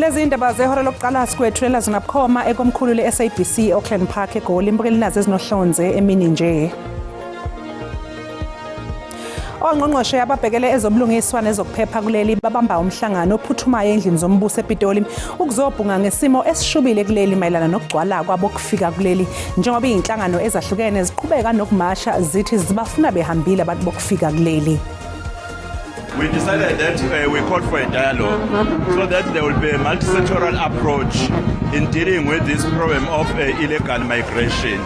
Lezi indaba zehora lokuqala sikwethulela zona bukhoma ekomkhulu le-SABC e-Auckland Park eGoli. Imbukeli nazo ezinohlonze emini nje. Ongqongqoshe ababhekele ezobulungiswa nezokuphepha kuleli babamba umhlangano ophuthumayo endlini zombuso ePitoli ukuzobhunga ngesimo esishubile kuleli mayelana nokugcwala kwabokufika kuleli njengoba izinhlangano ezahlukene ziqhubeka nokumasha zithi zibafuna behambile abantu bokufika kuleli. We decided that we called for a dialogue so that there will be a multi-sectoral approach in dealing with this problem of illegal migration.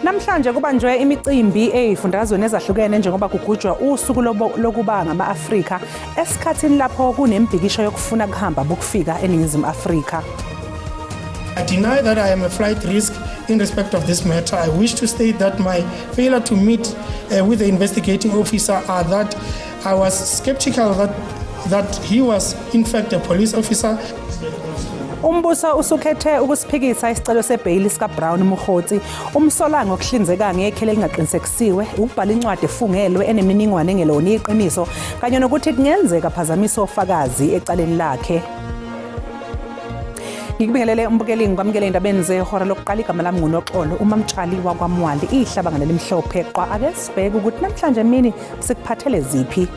Namhlanje kubanjwe imicimbi ey'fundazweni ezahlukene njengoba kugujwa usuku lokuba ngama-Afrika esikhathini lapho kunemibhikisho yokufuna kuhamba bokufika eNingizimu Afrika. I deny that I am a flight risk in respect of this matter. I wish to state that my failure to meet with the investigating officer are that I was skeptical that he was in fact a police officer. Umbuso usukhethe ukusiphikisa isicelo sebheyili sikaBrown Mogotsi umsola ngokuhlinzeka ngekheli elingaqinisekisiwe, ukubhala incwadi efungelwe enemininingwane engelona iqiniso kanye nokuthi kungenzeka aphazamise ofakazi ecaleni lakhe. Ngikubingelele umbukeli, ngikwamukele endabeni zehora lokuqala. Igama lami nguNoxolo uMamtshali wakwaMwali, ihlabangane limhlophe qwa. Ake sibheke ukuthi namhlanje emini sikuphathele ziphi.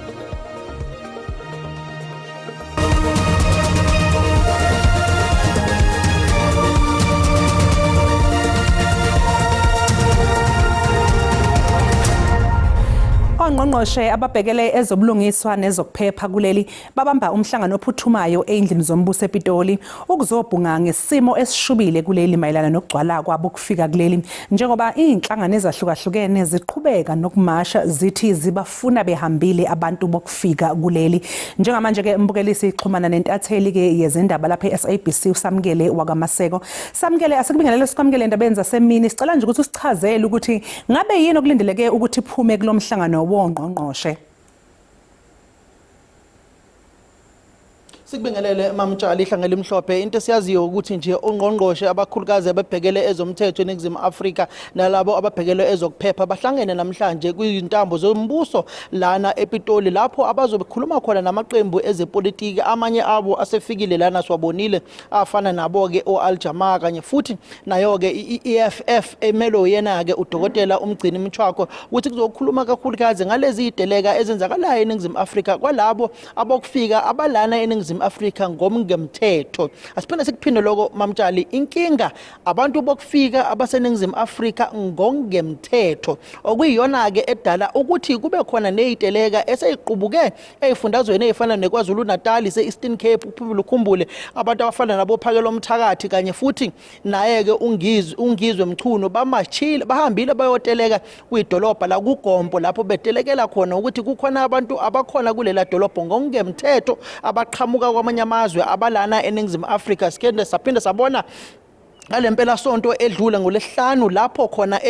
Ongqongqoshe ababhekele ezobulungiswa nezokuphepha kuleli babamba umhlangano ophuthumayo ey'ndlini zombuso ePitoli ukuzobhunga ngesimo esishubile kuleli mayelana nokugcwala kwabo kufika kuleli njengoba iy'nhlangano ezahlukahlukene ziqhubeka nokumasha zithi zibafuna behambile abantu bokufika kuleli. Njengamanje-ke mbukeli sixhumana nentatheli-ke yezindaba lapha e-SABC uSamkele wakaMaseko. Samkele, asikubingelele, sikwamukele endabeni zasemini. Sicela nje ukuthi usichazele ukuthi ngabe yini okulindeleke ukuthi iphume kulo mhlangano wongqongqoshe. Sikubingelele Mamtshali, ihlangela imhlophe. Into esiyaziyo ukuthi nje ungqongqoshe abakhulukazi ababhekele ezomthetho eNingizimu Afrika nalabo ababhekele ezokuphepha bahlangene namhlanje kwizintambo zombuso lana ePitoli, lapho abazobekhuluma khona namaqembu ezepolitiki. Amanye abo asefikile lana, siwabonile, afana nabo-ke o-Al Jamaa kanye futhi nayo-ke i-EFF emelwe yena-ke udokotela uMgcini Mthwakho, ukuthi kuzokhuluma kakhulukazi ngalezi ziteleka ezenzakalayo eNingizimu Afrika kwalabo abokufika abalana eNingizimu Afrika ngomngemthetho. Asiphinde sikuphinde lokho Mamtshali, inkinga abantu bokufika abaseNingizimu Afrika ngongemthetho, okuyiyona-ke edala ukuthi kube khona neyiteleka eseyiqubuke ey'fundazweni ey'fana neKwaZulu Natal, se-Eastern Cape. Uphinde ukhumbule abantu abafana nabophakela omthakathi kanye futhi naye-ke uNgizwe Mchunu bamashile, bahambile bayoteleka kwidolobha la kuGompo, lapho betelekela khona ukuthi kukhona abantu abakhona kulela dolobha ngokungemthetho abaqhamuka kwamanye amazwe abalana eNingizimu Afrika. Sikhende saphinde sabona ngale mpelasonto edlule ngolesihlanu lapho khona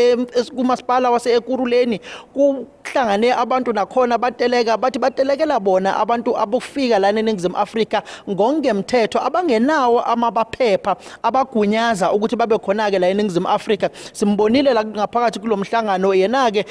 kumasipala wase-Ekurhuleni kuhlangane abantu nakhona bateleka, bathi batelekela bona abantu abokufika lana eNingizimu Afrika ngongemthetho abangenawo amabaphepha abagunyaza ukuthi babe khona-ke la eNingizimu Afrika. Simbonile la ngaphakathi kulo mhlangano yena-ke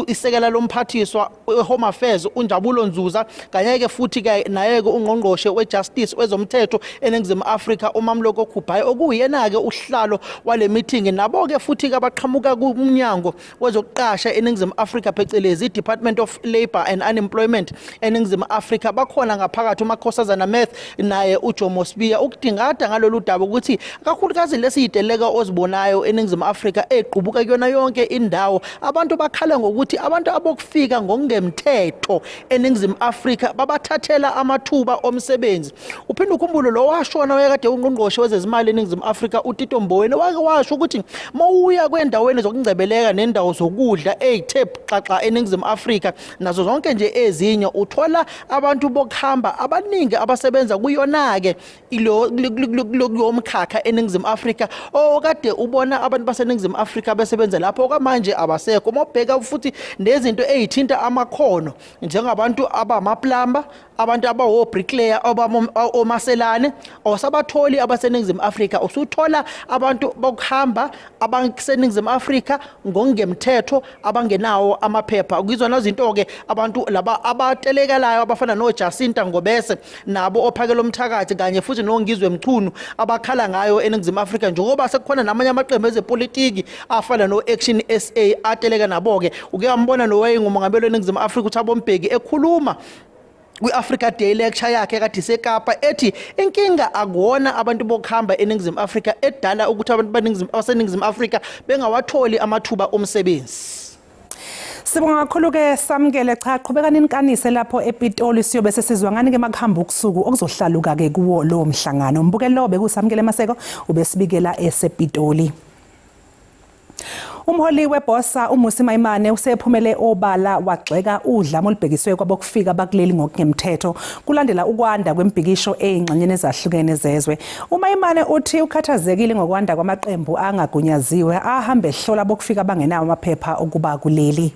isekela lomphathiswa we-Home Affairs uNjabulo Nzuza kanye-ke futhi-ke naye-ke ungqongqoshe we-Justice wezomthetho eNingizimu Afrika uMamloko Kubayi, okuwuyena-ke usihlalo wale meeting. Nabo-ke futhi-ke abaqhamuka kumnyango wezokuqasha eNingizimu Afrika, phecelezi i-Department of Labour and Unemployment eNingizimu Afrika, bakhona ngaphakathi uMakhosazana Meth naye uJomo Sibiya, ukudingada ngalolu daba ukuthi kakhulukazi lesi yiteleka ozibonayo eNingizimu Afrika egqubuka kuyona yonke indawo. Abantu bakhala ngokuthi abantu abokufika ngokungemthetho eNingizimu Afrika babathathela amathuba omsebenzi. Uphinde ukhumbule lo washona wayekade ungqongqoshe wezezimali eNingizimu Afrika uTito Mboweni, wake washo ukuthi mawuya kwendaweni zokungcebeleka nendawo zokudla eyithe xaxa eNingizimu Afrika nazo zonke nje ezinye, uthola abantu bokuhamba abaningi abasebenza kuyona-ke kulowo mkhakha eNingizimu Afrika okade ubona abantu baseNingizimu Afrika besebenza lapho, okwamanje abasekho. Uma ubheka futhi nezinto ey'thinta amakhono njengabantu abamaplamba, Abantu abawo bricklayer, omaselane, awusabatholi abaseNingizimu Afrika. Usuthola abantu bokuhamba abaseNingizimu Afrika ngokungemthetho, abangenawo amaphepha. Kuyizona zinto-ke abantu laba abatelekelayo abafana noJacinta Ngobese nabo ophakela umthakathi kanye futhi noNgizwe Mchunu abakhala ngayo eNingizimu Afrika, njengoba sekukhona namanye amaqembu ezepolitiki afana no-Action SA ateleka nabo-ke. Uke wambona nowayengumongameli weNingizimu Afrika uThabo Mbeki ekhuluma kwi-Africa Day lecture yakhe kade iseKapa, ethi inkinga akuwona abantu bokuhamba eNingizimu Afrika edala ukuthi abantu baNingizimu abaseNingizimu Afrika bengawatholi amathuba omsebenzi. Sibonga kakhulu ke Samkele. Cha, qhubeka nikanise lapho ePitoli, siyobe sesizwa ngani ke makuhamba ukusuku okuzohlaluka ke kuwo lowo mhlangano. Mbukelo, bekuSamkele Maseko ubesibikela esePitoli. Umholi weBosa uMmusi Maimane usephumele obala wagxeka udlame olubhekiswe kwabokufika bakuleli ngokungemthetho kulandela ukwanda kwembhikisho eyingxenyeni ezahlukene zezwe. UMaimane uthi ukhathazekile ngokwanda kwamaqembu angagunyaziwe ahambe ehlola bokufika bangenawo amaphepha okuba kuleli.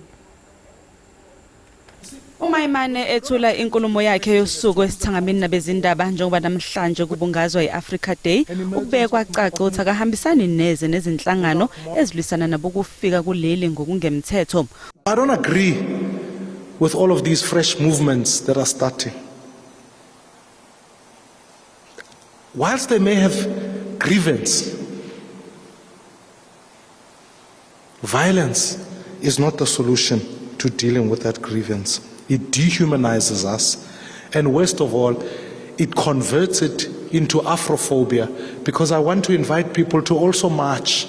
UMaimane ethula inkulumo yakhe yosuku esithangamini nabezindaba njengoba namhlanje kubungazwa i-Africa Day, ukubekwa caca ukuthi akahambisani neze nezinhlangano ezilwisana nabokufika kuleli ngokungemthetho. I don't agree with all of these fresh movements that are starting. Whilst they may have grievance, violence is not the solution to dealing with that grievance. It dehumanizes us, and worst of all, it converts it into Afrophobia, because I want to invite people to also march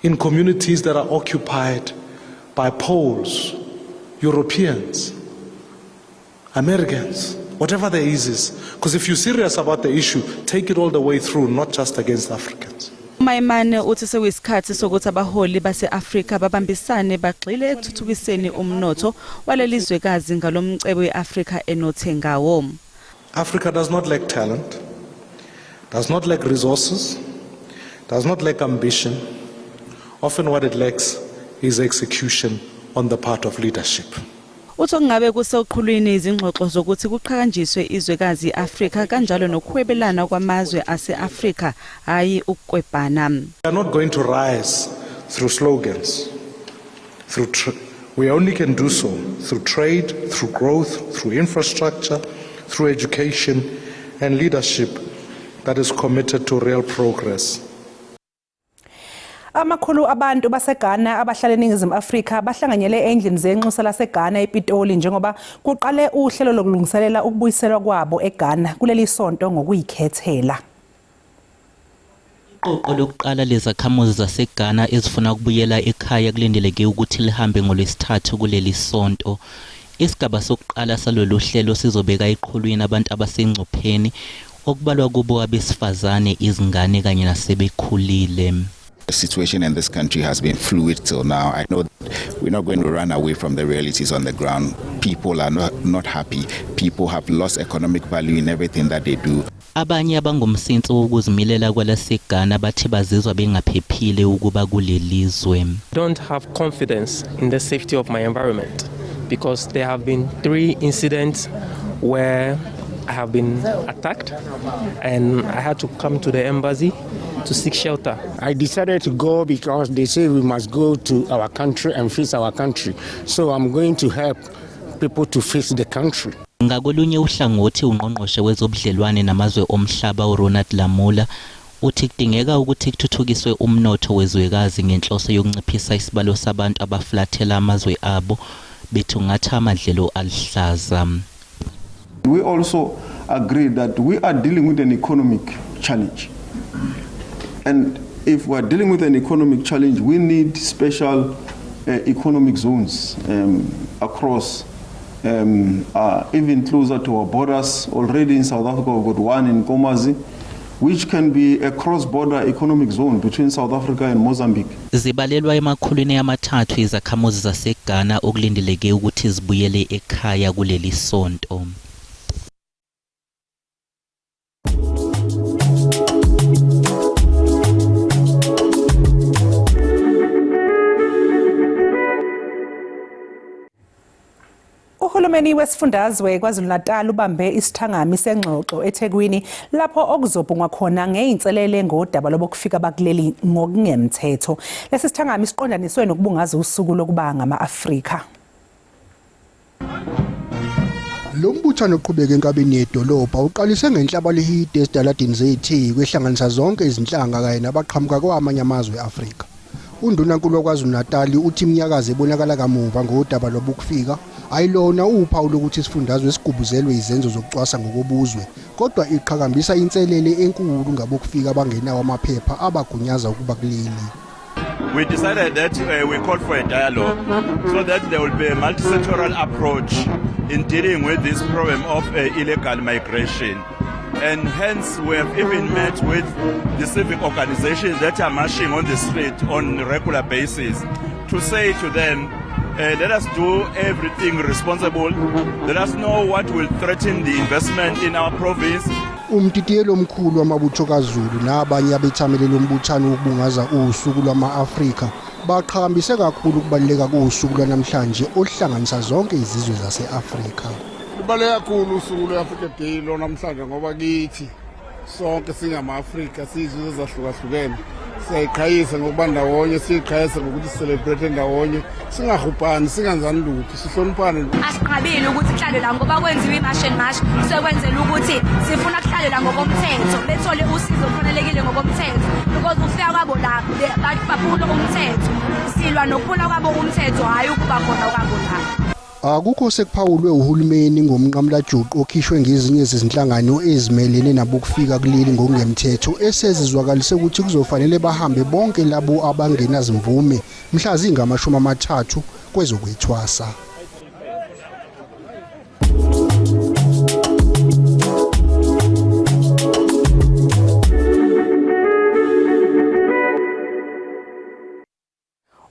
in communities that are occupied by Poles, Europeans, Americans, whatever there is. Because if you're serious about the issue, take it all the way through, not just against Africans. Maimane uthi sekuyisikhathi sokuthi abaholi base-Afrika babambisane bagxile ekuthuthukiseni umnotho waleli zwekazi ngalomcebo we-Afrika enothe ngawo. Africa does not lack talent, does not lack resources, does not lack ambition. Often what it lacks is execution on the part of leadership. Uthi okungabe kuseqhulwini izingxoxo zokuthi kuqhakanjiswe izwekazi i-Afrika kanjalo nokuhwebelana kwamazwe ase-Afrika, hhayi ukukwebhana. We are not going to rise through slogans. We only can do so through trade, through growth, through infrastructure, through education and leadership that is committed to real progress. Amakhulu abantu baseGhana abahlala eNingizimu Afrika bahlanganyele endlini zenxusa laseGhana ePitoli njengoba kuqale uhlelo lokulungiselela ukubuyiselwa kwabo eGhana kuleli sonto ngokuyikhethela. Iqoqo lokuqala lezakhamuzi zaseGhana ezifuna ukubuyela ekhaya kulindeleke ukuthi lihambe ngoLwesithathu kuleli sonto. Isigaba sokuqala salolu hlelo sizobeka eqhulwini abantu abasengcupheni, okubalwa kubo abesifazane, izingane kanye nasebekhulile. The situation in this country has been fluid till now. I know we're not going to run away from the realities on the ground. People are not happy. People have lost economic value in everything that they do. Abanye abangumsinsi wokuzimilela kwalaseGhana bathi bazizwa bengaphephile ukuba kulelizwe. Don't have confidence in the safety of my environment because there have been 3 incidents where I have been attacked and I had to come to the embassy to seek shelter. I decided to go because they say we must go to our country and face our country. So I'm going to help people to face the country. Ngakolunye uhlangothi, ungqongqoshe wezobudlelwane namazwe omhlaba uRonald Lamola uthi kudingeka ukuthi kuthuthukiswe umnotho wezwekazi ngenhloso yokunciphisa isibalo sabantu abafulathela amazwe abo bethungatha amadlelo aluhlaza. We also agree that we are dealing with an economic challenge. And if we are dealing with an economic challenge, we need special economic zones across, even closer to our borders. Already in South Africa, we've got one in Nkomazi, which can be a cross-border economic zone between South Africa and Mozambique. Zibalelwa emakhulwini amathathu izakhamuzi zaseGhana okulindeleke ukuthi zibuyele ekhaya kuleli sonto. Uhulumeni Uhulumeni wesifundazwe KwaZulu-Natal ubambe isithangami sengxoxo eThekwini lapho okuzobhungwa khona ngeyinselele ngodaba lobokufika bakuleli ngokungemthetho. Lesi sithangami siqondaniswe nokubungaza usuku lokuba ngama-Afrika. Lo mbuthano oqhubeka enkabeni yedolobha uqalise ngenhlabalihide ezitaladini zeTheku ehlanganisa zonke izinhlanga kanye nabaqhamuka kwamanye amazwe e-Afrika. UNdunankulu waKwaZulu-Natali uthi iminyakazo ebonakala kamuva ngodaba lobukufika ayilona uphawu lokuthi isifundazwe sigubuzelwe izenzo zokucwasa ngokobuzwe kodwa iqhakambisa inselele enkulu ngabokufika abangenawo amaphepha abagunyaza ukuba kuleli. We decided that we called for a dialogue so that there will be a multi-sectoral approach in dealing with this problem of illegal migration. And hence we have even met with the civic organizations that are marching on the street on a regular basis to say to them, let us do everything responsible. Let us know what will threaten the investment in our province. Umtitiyeli omkhulu wamabutho kaZulu nabanye abethamele lo mbuthano wokubungaza usuku lwama-Afrika baqhakambise kakhulu ukubaluleka kosuku lwanamhlanje oluhlanganisa zonke izizwe zase-Afrika. Lubaluleke kakhulu usuku lwe-Africa Day lo namhlanje ngoba kithi sonke singama-Afrika siyizizwe ezahlukahlukene siyayiqhayisa ngokuba ndawonye siyiqhayisa ngokuthi sicelebrate ndawonye singahubhani singenzani lutho sihloniphane. Asiqabile ukuthi kuhlalwe la ngoba kwenziwa i-march and march sekwenzela ukuthi sifuna kuhlalwe la ngokomthetho bethole usizo olufanelekile ngokomthetho because ukufika kwabo la baphula umthetho silwa nokuphula kwabo umthetho hhayi ukuba khona kwabo la. Akukho sekuphawulwe uhulumeni ngomnqamulajuqu okhishwe ngezinye zezinhlangano ezimelene nabokufika kuleli ngokungemthetho esezizwakalise ukuthi kuzofanele bahambe bonke labo abangenazimvume mhla zingama-30 kwezokwethwasa.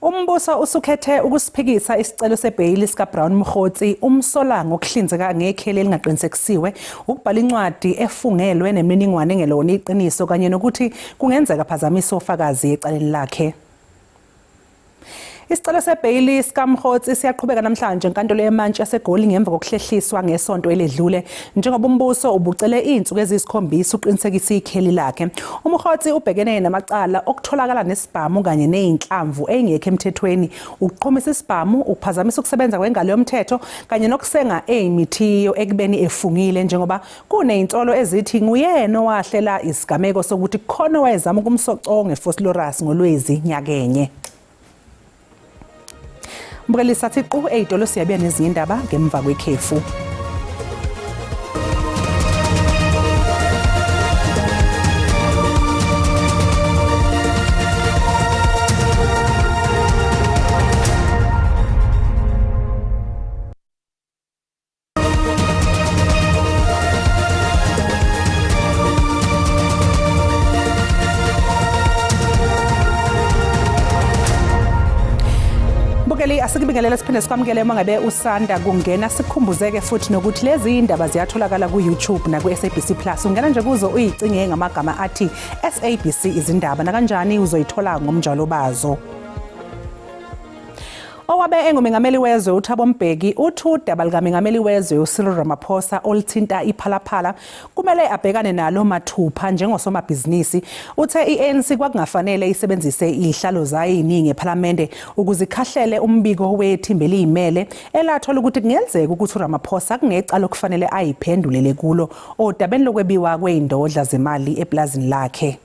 Umbuso usukhethe ukusiphikisa isicelo sebheyili sikaBrown Mogotsi umsola ngokuhlinzeka ngekheli elingaqinisekisiwe, ukubhala incwadi efungelwe nemininingwane engelona iqiniso kanye nokuthi kungenzeka aphazamise ofakazi ecaleni lakhe. Isicelo sebheyili sikaMogotsi siyaqhubeka namhlanje enkantolo yemantshi yaseGoli ngemva kokuhlehliswa ngesonto eledlule njengoba umbuso ubucele izinsuku eziyisikhombisa uqinisekisa ikheli lakhe. UMogotsi ubhekene namacala okutholakala nesibhamu kanye nezinhlamvu engekho emthethweni, ukuqhumisa isibhamu, ukuphazamisa ukusebenza kwengalo yomthetho kanye nokusenga eyimithiyo ekubeni efungile njengoba kunezinsolo ezithi nguyena owahlela isigameko sokuthi khona owayezama ukumsoconga eVosloorus ngoLwezi nyakenye. Mbukeli sathi qu eyitolo siyabuya nezinye indaba ngemva kwekhefu. Mbukeli asikubingelele siphinde sikwamukele uma ngabe usanda kungena sikukhumbuzeke futhi nokuthi lezi indaba ziyatholakala ku-YouTube naku-SABC Plus. Ungena nje kuzo uyicinge ngamagama athi SABC izindaba nakanjani uzoyithola ngomnjalo bazo. Owabe engumengameli wezwe uThabo Mbeki uthi udaba likamengameli wezwe uCyril Ramaphosa oluthinta iPhalaphala kumele abhekane nalo mathupha njengosomabhizinisi. Uthe i-ANC kwakungafanele isebenzise izihlalo zayo eziningi ePhalamende ukuze ikhahlele umbiko wethimba eliyimele elathola ukuthi kungenzeka ukuthi uRamaphosa kungecala okufanele ayiphendulele kulo odabeni lokwebiwa kwezindodla zemali eplazini lakhe.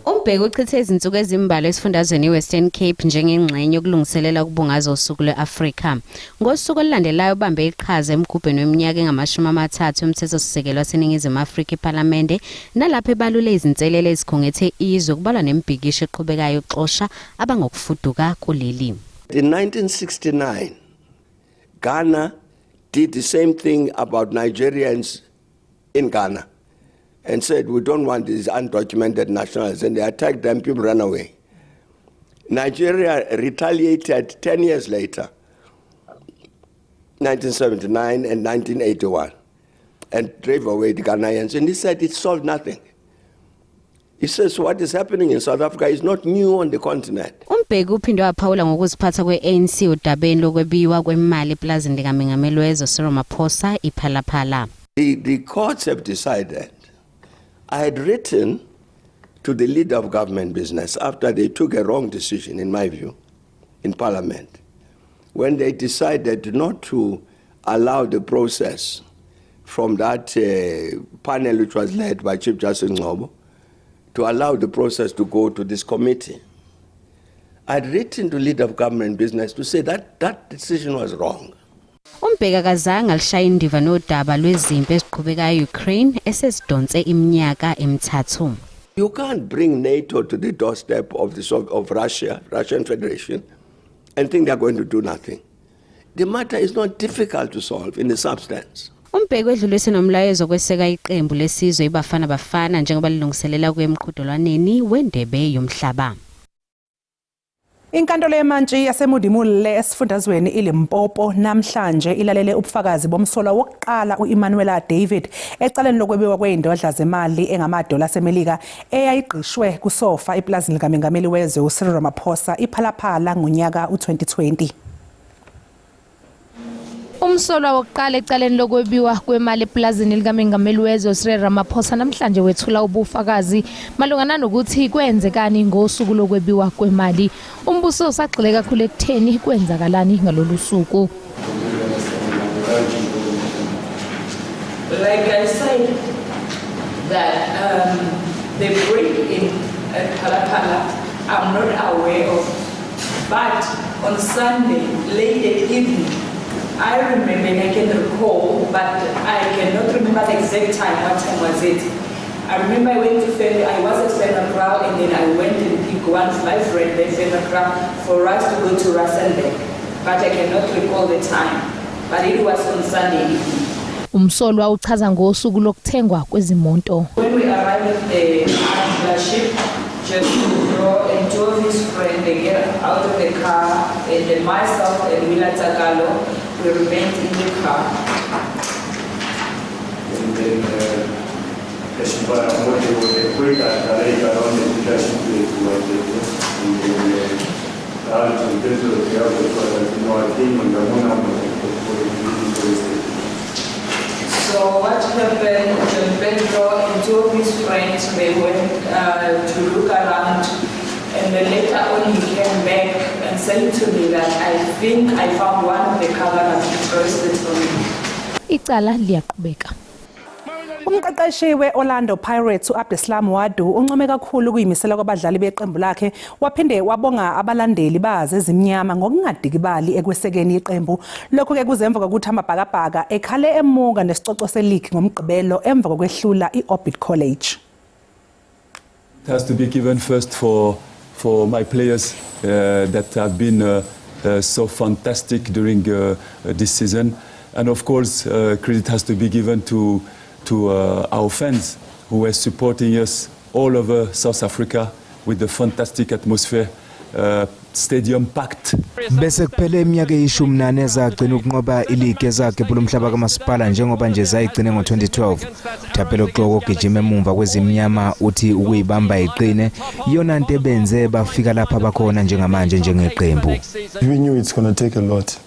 UMbeki uchithe izinsuku ezimbalwa esifundazweni iWestern Cape njengengxenye yokulungiselela ukubungaza usuku lwe-Afrika. Ngosuku olulandelayo ubambe iqhaza emgubheni weminyaka engama-30 yomthethosisekelo waseNingizimu Afrika ePhalamende nalapho ebalule izinselele ezikhungethe izwe kubalwa nemibhikisho eqhubekayo yokuxosha abangokufuduka kuleli. In 1969, Ghana did the same thing about Nigerians in Ghana and said, we don't want these undocumented nationals. And they attacked them, people ran away. Nigeria retaliated 10 years later, 1979 and 1981, and drove away the Ghanaians. And he said it solved nothing. He says what is happening in South Africa is not new on the continent. UMbeki uphinde waphawula ngokuziphatha kwe-ANC odabeni lokwebiwa kwemali epulazini likamengameli wezwe Cyril Ramaphosa iPhala Phala. The courts have decided. I had written to the leader of government business after they took a wrong decision, in my view, in parliament, when they decided not to allow the process from that panel which was led by Chief Justice Ngcobo, to allow the process to go to this committee. I'd written to leader of government business to say that that decision was wrong. UMbeki akazange alishaye indiva nodaba lwezimpi eziqhubekayo e-Ukraine esezidonse iminyaka emithathu. You can't bring NATO to the doorstep of Russia, Russian Federation, and think they're going to do nothing. The matter is not difficult to solve in the substance. UMbeki wedlulise nomlayezo kweseka iqembu lesizwe iBafana Bafana njengoba lilungiselela kuya emqhudelwaneni wendebe yomhlaba. Inkantolo yemantshi yaseModimolle esifundazweni iLimpopo namhlanje ilalele ubufakazi bomsolwa wokuqala uEmanuela David ecaleni lokwebiwa kwezindodla zemali engamadola aseMelika eyayigqishwe kusofa eplazini likamengameli wezwe uCyril Ramaphosa iPhala Phala ngonyaka u2020. Umsolwa wokuqala ecaleni lokwebiwa kwemali epulazini likamengameli wezwe Cyril Ramaphosa namhlanje wethula ubufakazi malungana nokuthi kwenzekani ngosuku lokwebiwa kwemali. Umbuso usagxile kakhulu ekutheni kwenzakalani ngalolu suku. Like I said, that the break-in at Phala Phala, I'm not aware of. But on Sunday, late at evening, I remember and I can recall, but I cannot remember the exact time, what time was it. I remember I went to Fender, I was at Fender Kraal, and then I went and picked one of my friends at Fender Kraal for us to go to Rustenburg. But I cannot recall the time. But it was on Sunday evening. Umsolwa uchaza ngosuku lokuthengwa kwezimoto. When we arrived at the car dealership, just Pedro and two of his friends, they get out of the car, and then myself and Willa Takalo, we remained in the car. And then and then So what happened, John Pedro and two of his friends, they went to look around, and then later on he came back and said to me that I think I found one of the car that I'm interested in. Icala liyaqhubeka. Umqeqeshi we-Orlando Pirates u-Abdeslam Ouaddou uncome kakhulu ukuyimisela kwabadlali beqembu lakhe, waphinde wabonga abalandeli bazo ezimnyama ngokungadikibali ekwesekeni iqembu. Lokhu-ke kuze emva kokuthi amabhakabhaka ekhale emuka nesicoco seligi ngoMgqibelo emva kokwehlula i-Orbit College. It has to be given first for my players that have been so fantastic during this season. And of course, credit has to be given to our fans who were supporting us all over South Africa with the fantastic atmosphere, stadium packed. Bese kuphele iminyaka eyishumi nane ezagcina ukunqoba iligi ezagebhula umhlaba kamasipala njengoba nje zayigcine ngo-2012. Thapelo Xoko ogijima emumva kwezimnyama uthi ukuyibamba iqine iyona nto ebenze bafika lapha bakhona njengamanje njengeqembu. We knew it's going to take a lot.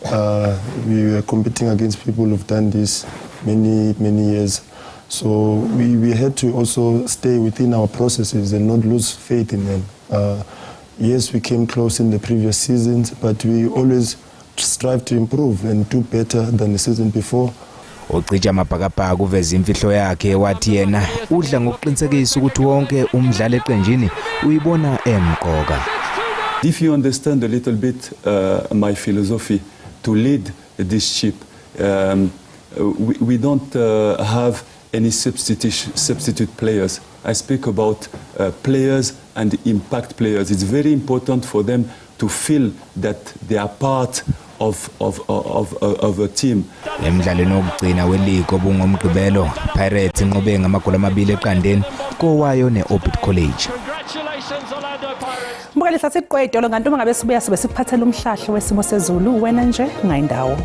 We were competing against people who've done this many, many years. So we had to also stay within our processes and not lose faith in them. Yes, we came close in the previous seasons, but we always strive to improve and do better than the season before. Ocija amabhakabhaka uveza imfihlo yakhe wathi yena udla ngokuqinisekisa ukuthi wonke umdlali eqenjini uyibona emqoka. If you understand a little bit my philosophy to lead this ship, we don't have any substitute players. I speak about players and impact players. It's very important for them to feel that they are part of a team. Emdlalweni wokugcina weligi obungomgqibelo, Pirates inqobe ngamagoli 2-0 kowayo ne-Orbit College. Mbukeli, sasiqedolo kanti uma ngabe sibuya sibe sikuphathela umhlahlo wesimo sezulu. Wena nje ungayindawo.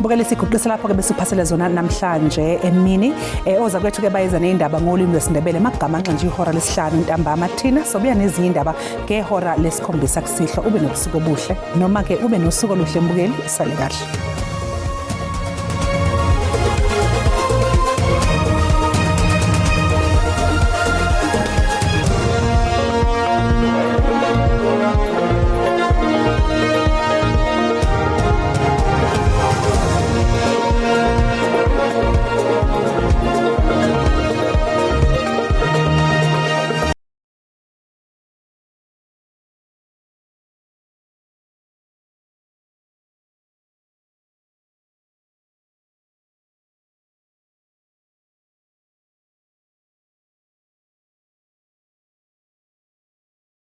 Mbukeli, siguqisa lapho ke besiphathele zona namhlanje emini. Oza kwethu ke bayeza nezindaba ngolimi lwesiNdebele makugamanxa nje ihora lesihlanu ntambama. Thina sobuya nezinye indaba ngehora lesikhombisa kusihlwa. Ube nobusuku obuhle noma ke ube nosuku oluhle mbukeli, sale kahle.